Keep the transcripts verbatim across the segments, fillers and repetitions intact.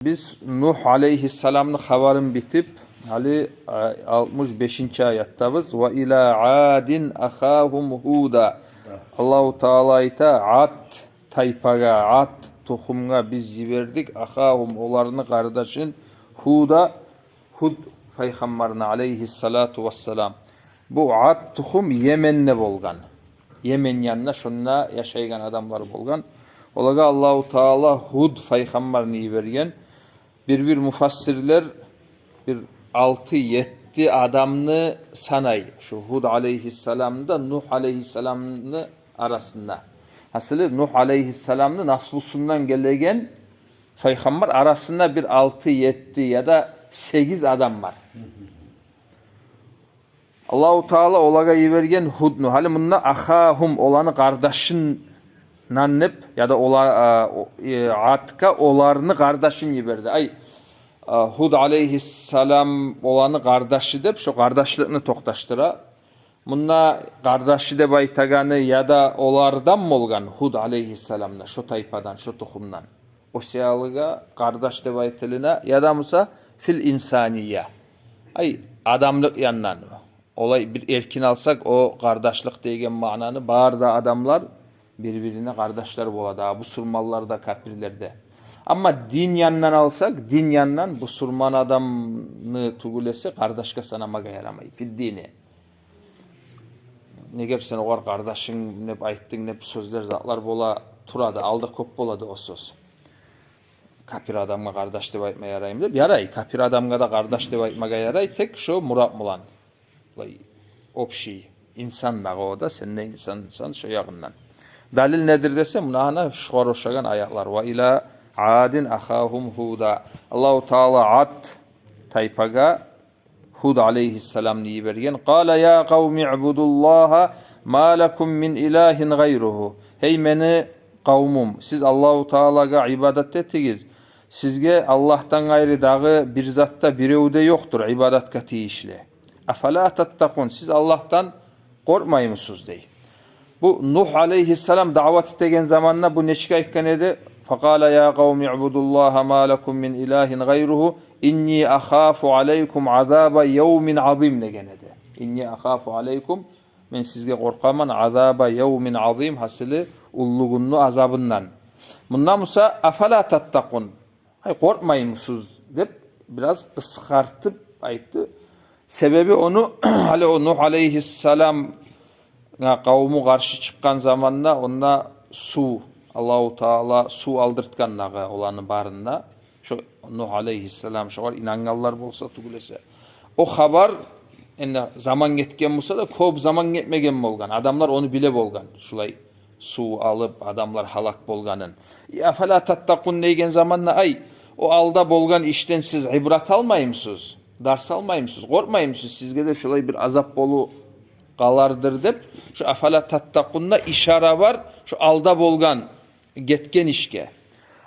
Биз Нугь алейгьиссаламны хабарын битип, гьали, а, алтмыш бешинчи аятдабыз. «Ва ила адин ахагьум Гьуда». Да. Аллагьу Таала айта: «Ад тайпагъа, Ад тухумгъа биз йибердик, ахагьум, оланы къардашын, Гьуда, Гьуд пайхаммарны, алейгьиссалату вассалам». Бу Ад тухум Йеменде болгъан. Йемен янында, шонда яшайгъан адамлар болгъан. Олагъа Аллагьу Таала Гьуд пайхаммарны йиберген. Бир-бир муфассирлер бир алты-етти адамны санай шо Гьуд алейгьиссаламны да, Нугь алейгьиссаламны арасында. Гьасили, Нугь алейгьиссаламны наслусундан гелеген пайхаммар арасында бир алты-етти яда сегиз адам бар. Аллагьу Таала олагъа йиберген Гьудну. Гьали мунда ахагьум, оланы къардашындан деп, яда ола-, а, о-, э, Адгъа оланы къардашын йиберди. Ай, а, Гьуд алейгьиссалам оланы къардашы деп, шо къардашлыкъны токъташдыра. Мунда къардашы деп айтагъаны яда олардан болгъан Гьуд алейгьиссалам да, шо тайпадан, шо тухумдан. О саялгъа къардаш деп айтылына, яда буса фил инсания. Ай, адамлыкъ яндан. Олай бир эркин алсакъ, о къардашлыкъ деген маънаны, бары да адамлар бир-бирине къардашлар болады, а, бусурманлар да, капирлер де. Амма дин яндан алсакъ, дин яндан бусурман адамны тюгюл эсе къардашгъа санамагъа ярамай. Фиддини. Негер сен огъар къардашынг деп айтдынг деп сёзлер, затлар бола турады, алда кёп болады о сёз. Капир адамгъа къардаш деп айтма яраймы деп. Ярай, капир адамгъа да къардаш деп айтмагъа ярай, тек шо мурат булан. Булай общий инсан дагъы о да, сен де инсансан шо ягъындан. Далил недир десе, муна гьана шугъар ошагъан аятлар. «Ва ила адин ахагьум Гьуда». Аллагьу Таала Ад тайпагъа Гьуд алейгьиссаламны йиберген. «Къала я къавми убудуллагьа ма лакум мин илагьин гъайругьу». Гьей мени къавмум, сиз Аллагьу Таалагъа ибадат этигиз. Сизге Аллагьдан къайры дагъы бир зат да, бирев де ёкъдур ибадатгъа тийишли. «Афала таттакъун», сиз Аллагьдан къоркъмаймысыз дей. Бу Нугь алейгьиссалам даъват этеген заманда бу нечик айтгъан эди? «Факъала я къавми убудуллагьа ма лакум мин илагьин гъайругьу, инни ахафу алайкум азаба явмин азим» деген эди. «Инни ахафу алайкум», мен сизге къоркъаман, «азаба явмин азим», гьасили, уллу гюнню азабындан. Мунда буса «афала таттакъун», «Гьай, къоркъмаймысыз?» деп бираз къысгъартып айтды. Себеби ону, гьали о Нугь алейгьиссаламгъа къавму къаршы чыкъгъан заманда, онда сув, Аллагьу Таала сув алдыртгъан дагъы оланы барына. Шо Нугь алейгьиссалам шогъар инангъанлар болса тюгюл эсе. О хабар, энни заман гетген буса да, кёп заман гетмеген болгъан. Адамлар ону биле болгъан. Шулай сув алып, адамлар гьалак болгъанын. «Афала таттакъун» деген заманда, ай, о алда болгъан ишден сиз ибрат алмаймысыз, дарс алмаймысыз, къоркъмаймысыз, сизге де шулай бир азап болуп къалардыр деп, шо «афала таттакъун»да ишара бар шо алда болгъан, гетген ишге.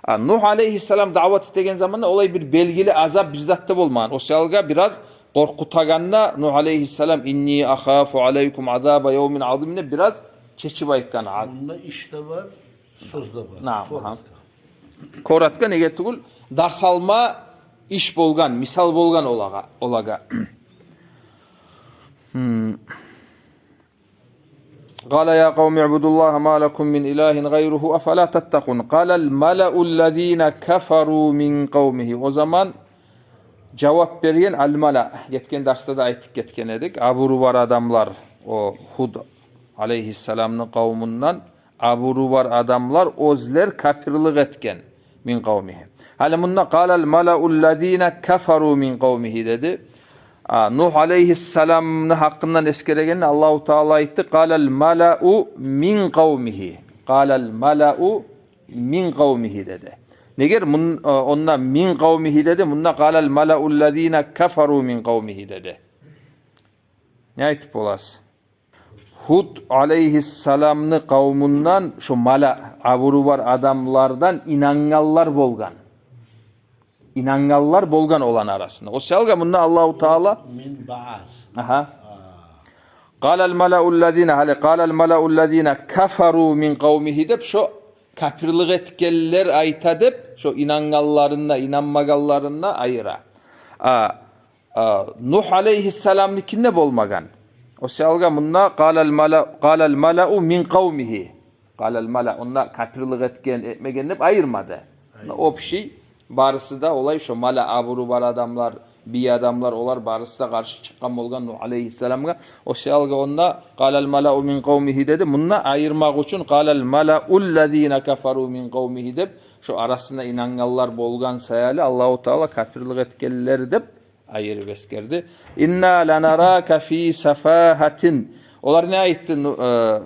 А Нугь алейгьиссалам даъват этеген заманда олай бир белгили азап бир зат да болмагъан. О саялгъа бираз къоркъутагъанда Нугь алейгьиссалам «инни ахафу алайкум азаба явмин азим» деп бираз чечип айтгъан. Мунда иш де бар, сёз де бар. Наам, коротко. Коротко, неге тюгюл, дарс алма иш болгъан, мисал болгъан олагъа, олагъа. Гьм. «Къала я къавми убудуллагьа ма лакум мин илагьин гъайругьу, афала таттакъун. Къалал малауллазина кафару мин къавмигьи». О заман жавап берген ал-мала. Гетген дарсда да айтып гетген эдик. Абуру бар адамлар, о Гьуд алейгьиссаламны къавмундан абуру бар адамлар, оьзлер капирлик этген. Мин къавмигьи. Гьали мунда «къалал малауллазина кафару мин къавмигьи» деди. А, Нугь алейгьиссаламны гьакъындан эсгерегенде Аллагьу Таала айтды: «Къалал малау мин къавмигьи». «Къалал малау мин къавмигьи» деди. Негер мун-, а, онда «мин къавмигьи» деди, мунда «къалал малауллазина кафару мин къавмигьи» деди. Не айтып боласыз? Гьуд алейгьиссаламны къавмундан шо мала, абуру бар адамлардан инангъанлар болгъан. Инангъанлар болгъан оланы арасында. О саялгъа мунда Аллагьу Таала... Мин баъз. Агьа. А. «Къалал малауллазина», гьали «къалал малауллазина кафару мин къавмигьи» деп, шо Капирлик этгенлер айта деп, шо инангъанларын да, инанмагъанларын да айыра. А, а, Нугь алейгьиссаламныкинде болмагъан. О саялгъа мунда «къалал мала-, къалал малау мин къавмигьи». «Къалал мала», онда капирлик этген, этмеген деп айырмады. Мунда общий, барысы да олай, шо мала, абуру бар адамлар, бий адамлар, олар барысы да къаршы чыкъгъан болгъан Нугь алейгьиссаламгъа. О саялгъа онда «къалал малау мин къавмигьи» деди. Мунда айырмакъ учун «къалал малауллазина кафару мин къавмигьи» деп, шо арасында инангъанлар болгъан саялы, Аллагьу Таала «капирлик этгенлер» деп айырып эсгерди. «Инна ланарака фи сафагьатин». Олар не айтды, ну, э,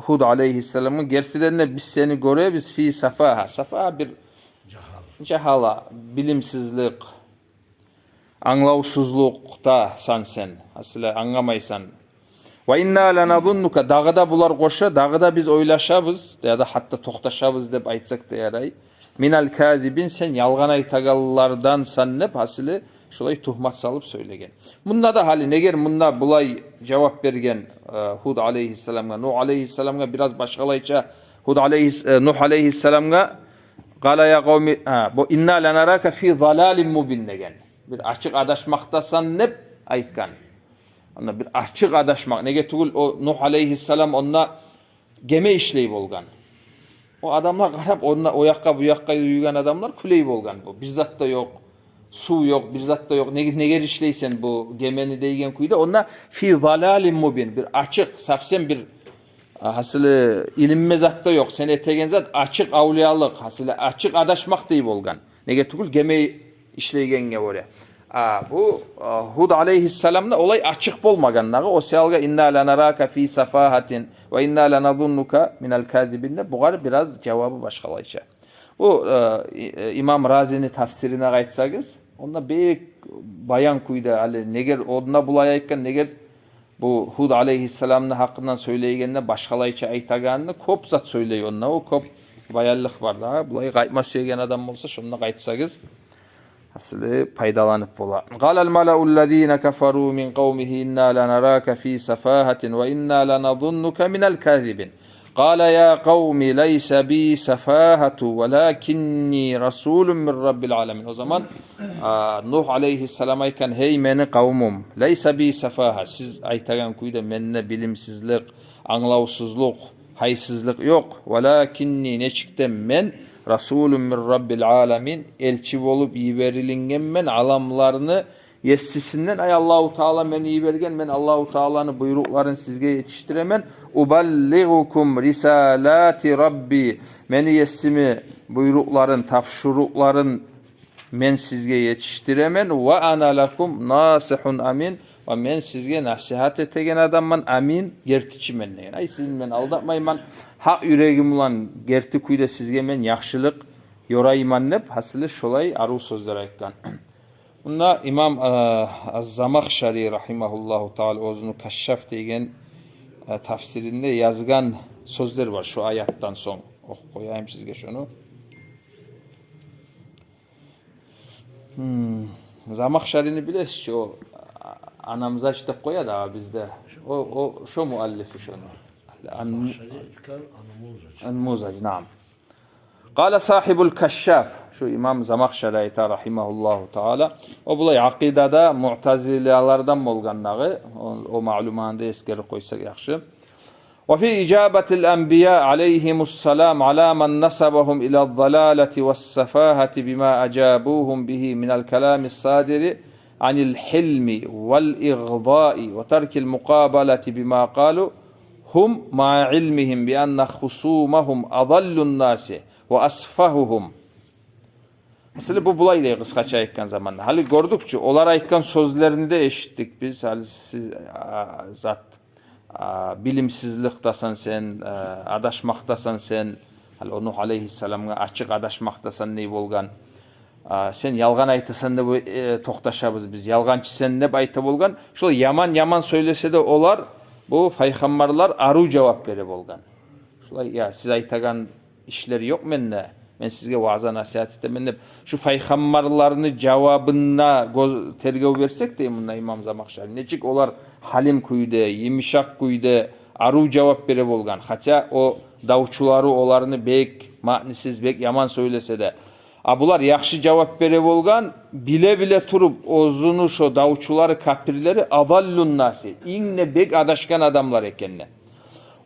Гьуд алейгьиссаламгъа? «Гертиден де биз сени гёребиз фи сафагьа». Сафагьа бир жагьала, билимсизлик, англавсузлукъдасан сен. Асли англамайсан. «Ва инна ланазуннука», дагъы да булар къоша, дагъы да биз ойлашабыз, яда гьатта токъташабыз деп айтсакъ да ярай. «Минал казибин», сен ялгъан айтагъанлардасан деп, асли шолай тугьмат салып сёйлеген. Мунда да гьали, негер мунда булай жавап берген, э, Гьуд алейгьиссаламгъа, Нугь алейгьиссаламгъа бираз башгъалайча, Гьуд алейгьис-, э, Нугь алейгьиссаламгъа «къала я къавми», гьа, бу «инна ланарака фи залалин мубин» деген. Бир ачыкъ адашмакъдасан деп айтгъан. Онда бир ачыкъ адашмакъ. Неге тюгюл, о Нугь алейгьиссалам онда геме ишлей болгъан. О адамлар къарап, онда о якъгъа, бу якъгъа юрюйген адамлар кюлей болгъан. Бу бир зат да ёкъ, сув ёкъ, бир зат да ёкъ. Неге, негер ишлейсен бу гемени деген кюйде. Онда «фи залалин мубин», бир ачыкъ, совсем бир, а, гьасили, илинме зат да ёкъ. Сен этеген зат ачыкъ авлиялыкъ, гьасили, ачыкъ адашмакъ дей болгъан. Неге тюгюл, геме ишлейгенге гёре. А, бу, а, Гьуд алейгьиссаламда олай ачыкъ болмагъан дагъы. О саялгъа «инна ланарака фи сафагьатин ва инна ланазуннука минал казибин» деп бугъар бираз жавабы башгъалайча. Бу, э, и-, э, имам Разини тафсирине къайтсагъыз, онда бек баян кюйде, гьали негер онда булай айтгъан, негер бу Гьуд алейгьиссаламны гьакъындан сёйлейгенде башгъалайча айтагъанны кёп зат сёйлей онда, о кёп баянлыкъ бар да. Булай къайтма сюеген адам болса, шонда къайтсагъыз, асли пайдаланып бола. «Къалал малауллазина кафару мин къавмигьи инна ланарака фи сафагьатин ва инна ланазуннука минал казибин». «Къала я къавми лайса би сафагьату валакинни расулун мин раббил аламин». О заман, а, Нугь алейгьиссалам айтгъан: «Гьей мени къавмум, лайса би сафагьа, сиз айтагъан кюйде менде билимсизлик, англавсузлукъ, гьайсызлыкъ ёкъ. Валакинни, нечик де мен расулун мин раббил аламин, элчи болуп йиберилгенмен аламланы есисинден, ай, Аллагьу Таала мени йиберген, мен Аллагьу Тааланы буйрукъларын сизге етишдиремен. Убаллигъукум рисалати рабби, мени есими буйрукъларын, тапшурукъларын мен сизге етишдиремен. Ва ана лакум насигьун амин, ва мен сизге насигьат этеген адамман, амин, гертичимен», – деген. Ай, сизин мен алдатмайман, гьакъ юрегим булан герти кюйде сизге мен яхшылыкъ ёрайман деп, гьасили, шолай арив сёзлер айтгъан. Мунда имам, э, аз-Замахшари рагьимагьуллагьу таала оьзюню «Кашшаф» деген, э, тафсиринде язгъан сёзлер бар шо аятдан сонг. Охуп къояйым сизге шону. Гьм, Замахшарини билесиз чи, о, а, анамзач деп къояды, а, бизде. О, о, шо муаллифи шону. Ан-, Замахшари, Анмузач. Анмузач, наам. Къала сагьибул Кашшаф, шу имам Замахшари айта, рагьимагьуллагьу таала. О булай акъидада муътазилалардан болгъан дагъы, о, о маълуматны да эсгерип къойсакъ яхшы. Ва фи ижабатил анбия алайгьимус салам ала ман насабагьум илаз залалати вас сафагьати бима ажабугьум бигьи минал каламис садири анил гьилми вал игъдаи ва таркил мукъабалати бима къалу гьум маъа илмигьим би анна хусумагьум азаллун наси ва асфагьугьум. Асли бу булай дей, къысгъача айтгъан заманда. Гьали гёрдюк чю, олар айтгъан сёзлерин де эшитдик биз. Гьали сиз, а, зат, а, билимсизликдасан сен, а, адашмакъдасан сен. Гьали о Нугь алайгьиссаламгъа ачыкъ адашмакъдасан дей болгъан. А, сен ялгъан айтасан деп, э, токъташабыз биз, ялгъанчы сен деп айта болгъан. Шолай яман-яман сёйлесе де олар, бу пайхаммарлар арив жавап бере болгъан. Шолай, я, сиз айтагъан ишлер ёкъ менде, мен сизге ваъза-насигьат этемен деп. Шу пайхаммарланы жавабына гёз-, тергев берсек дей мунда имам Замахшари, нечик олар гьалим кюйде, йымышакъ кюйде арив жавап бере болгъан. Хотя о Давчулары оланы бек маънисиз, бек яман сёйлесе де. А булар яхшы жавап бере болгъан, биле-биле туруп, оьзюню шо давчулары, капирлери, адаллун наси, инг де бек адашгъан адамлар экенни.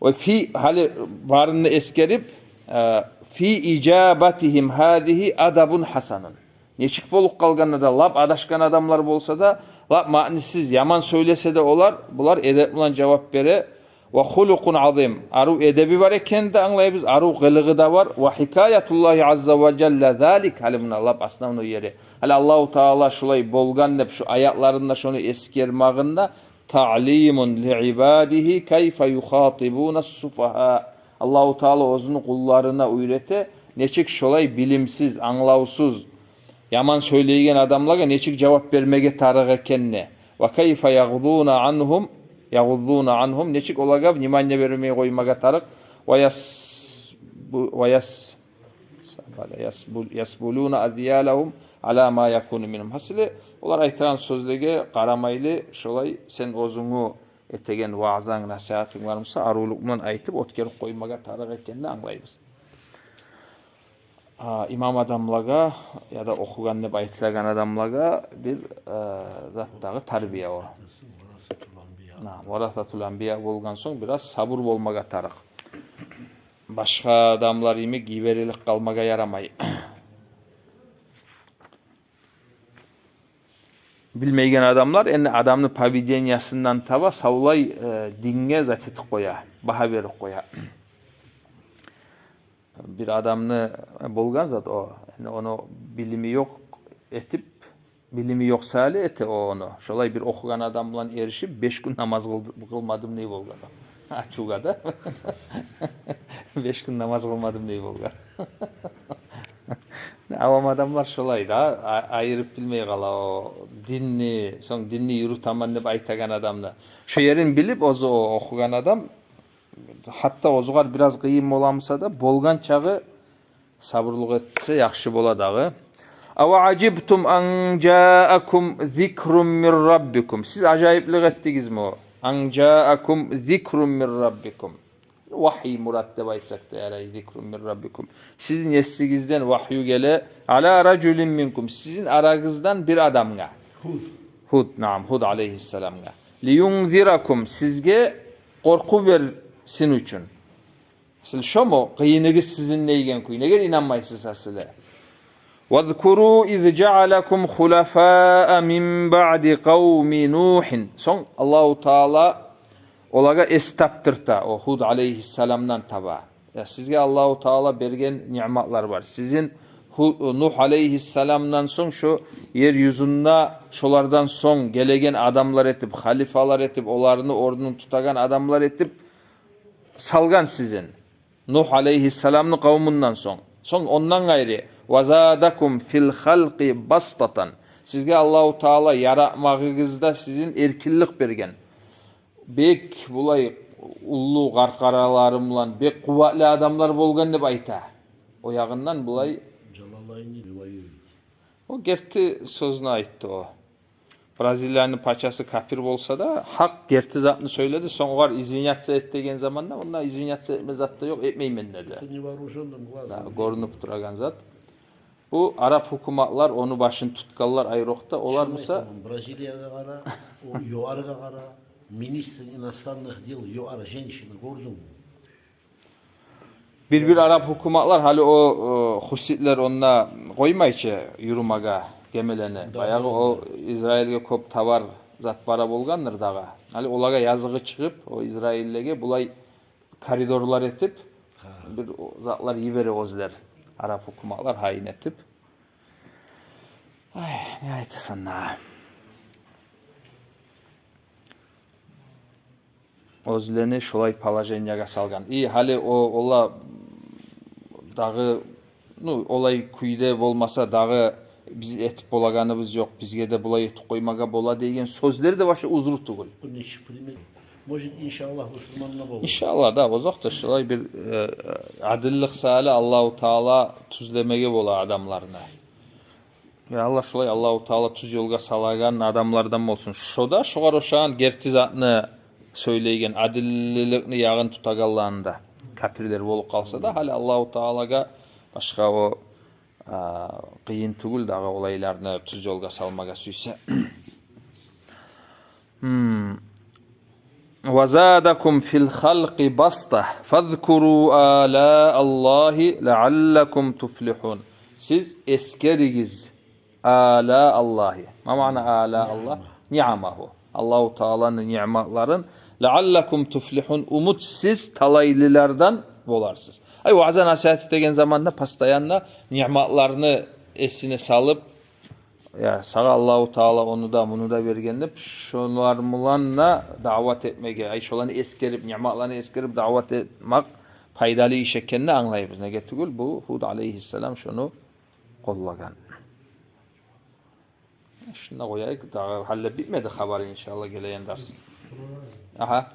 Ва фи, гьали барын да эсгерип, э, фи ижабатигьим гьазигьи адабун гьасанун. Нечик болуп къалгъанда да, лап адашгъан адамлар болса да, лап маънисиз, яман сёйлесе де олар, булар эдеп булан жавап бере. Ва хулукъун азим. Арив эдеби бар экенни де англайбыз, арив къылыгъы да бар. Ва хикаятуллагьи азза ва жалла залик. Гьали муна лап основной ери. Гьали Аллагьу Таала шулай болгъан деп, шу аятларында шону эсгермагъында, таълимун ли ибадигьи кайфа юхатибуна суфагьа. Аллагьу Таала оьзюню къулларына уьйрете, нечик шолай билимсиз, англавсуз, яман сёйлейген адамлагъа нечик жавап бермеге тарыкъ экенни. Ва кайфа ягъзуна ангьум, ягъзуна ангьум, нечик олагъа внимание бермей къоймагъа тарыкъ. Ва яс-, бу-, ва яс-, ясбул-, ясбулуна азъялагьум ала ма якуну мингьум. Гьасили, олар айтагъан сёзлеге къарамайлы, шолай сен оьзюнгню этеген ваъзанг, насигьатынг бар буса, аривлюк булан айтып, оьтгерип къоймагъа тарыкъ экенни англайбыз. А, имам адамлагъа яда охугъан деп айтылагъан адамлагъа бир, э, зат дагъы, тарбия о. Наам, варасатул анбия болгъан сонг, бираз сабур болмагъа тарыкъ. Башгъа адамлар йимик йиберилип къалмагъа ярамай. Билмейген адамлар энни адамны поведениясындан таба савлай, э, динге зат этип къоя, багьа берип къоя. Бир адамны, э, болгъан зат о, энни ону билими ёкъ этип, билими ёкъ саялы эте о ону. Шолай бир охугъан адам булан эришип, беш гюн намаз къыл-, къылмадым дей болгъан о. Ачувгъа да. Беш гюн намаз къылмадым дей болгъан. Авам адамлар шолай да, а-, айырып билмей къала о динни, сонг динни юрютемен деп айтагъан адамны. Шо ерин билип, оьзю о охугъан адам, гьатта оьзюгер бираз къыйын бола буса да, болгъан чагъы сабурлукъ этсе, яхшы бола дагъы. Ава ажибтум ан жаакум зикрун мин раббикум. Сиз ажайыплыкъ этдигизми? Ан жаакум зикрун мин раббикум. Вагьйи мурат деп айтсакъ да ярай, зикрун мин раббикум. Сизин есигизден вагью геле, ала ражулин минкум, сизин арагъыздан бир адамгъа. Гьуд. Гьуд, наам, Гьуд алейгьиссаламгъа. Лиюнзиракум, сизге къоркъув берсин учун. Асыл шому къыйыныгъыз сизин дейген кюй? Неге инанмайсыз асылы? Вазкуру из жаалакум хулафаа мин баъди къавми Нухин. Сонг Аллагьу Таала олагъа эс тапдырта, о Гьуд алейгьиссаламдан таба. Я, сизге Аллагьу Таала берген ниъматлар бар. Сизин Гьу-, Нугь алейгьиссаламдан сонг шо ер юзюнде шолардан сонг гелеген адамлар этип, халифалар этип, оланы орнун тутагъан адамлар этип салгъан сизин. Нугь алейгьиссаламны къавмундан сонг. Сонг ондан къайры, вазадакум фил халкъи бастатан. Сизге Аллагьу Таала яратмагъыгъызда сизин эркинлик берген. Бек булай уллу къаркъаралары булан, бек къуватлы адамлар болгъан деп айта. О ягъындан булай. Жалалайни ривайы. О герти сёзню айтды о. Бразилияны пачасы капир болса да, гьакъ герти затны сёйледи. Сонг огъар извиняться эт деген заманда, онда извиняться этме зат да ёкъ, этмеймен деди. Это невооружённым глазом видно. Да, гёрюнюп турагъан зат. Бу араб гьукуматлар, ону башын тутгъанлар айрокъда, олар шону муса айтаман, Бразилиягъа къара, о ЮАРгъа къара, министр иностранных дел ЮАР, женщина, гёрдюнгмю? Бир-бир араб гьукуматлар, гьали о, о хуситлер онда къоймай чы юрюмеге гемелени. Да, баягъы да, о да. Израилге кёп товар зат бара болгъандыр дагъы. Гьали олагъа языгъы чыгъып, о израиллеге булай коридорлар этип, гьа, бир о затлар йибере оьзлер. Араб гьукуматлар гьайын этип. Ай, не айтасан дагъы? Оьзлени шолай положениягъа салгъан. И гьали о, ола дагъы, ну, олай кюйде болмаса дагъы биз этип болагъаныбыз ёкъ, бизге де булай этип къоймагъа бола деген сёзлер де башы узру тюгюл. Бу нечик пример? Может, иншаллагь, бусурман да болур. Иншаллагь да, озокъда, шолай бир, э, адиллик саялы Аллагьу Таала тюзлемеге бола адамланы. Я Аллагь, шолай Аллагьу Таала тюз ёлгъа салагъан адамлардан болсун. Шо да, шогъар ошагъан герти затны сёйлейген, адиллиликни ягъын тутагъанланы да. капирлер болуп къалса да, гьали Аллагьу Таалагъа башгъа о, а, къыйын тюгюл дагъы олайланы тюз ёлгъа салмагъа сюйсе. Гьм. «Ва задакум фил халкъи баста, фазкуру алаа Аллагьи лааллакум туфлихун». Сиз эсгеригиз алаа Аллагьи. Ма маъна алаа Аллагь? Ниъмагьу. Аллагьу Тааланы ниъматларын. «Лааллакум туфлихун», умут сиз талайлылардан боларсыз. Ай, ваъза насигьат этеген заманда постоянно ниъматланы эсине салып, я, сагъа Аллагьу Таала ону да, муну да берген деп, шолар булан да даъват этмеге, ай, шоланы эсгерип, ниъматланы эсгерип даъват этмек пайдалы иш экенни англайбыз. Неге тюгюл, бу Гьуд алейгьиссалам шону къоллагъан. Шунда къояйыкъ, дагъы гьаллеп битмеди хабар, иншаллагь, гелеген дарс. Агьа.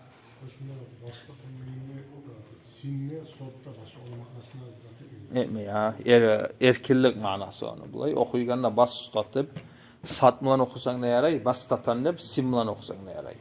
Шунда баста къойгъанда синни сотда башгъа, ону маънасына зат этмей. Этмей, гьа. Эр-, эркинлик маънасы ону. Булай охуйгъанда бас тутатып, сат булан охусанг да ярай, бас тутатан деп, син булан охусанг да ярай.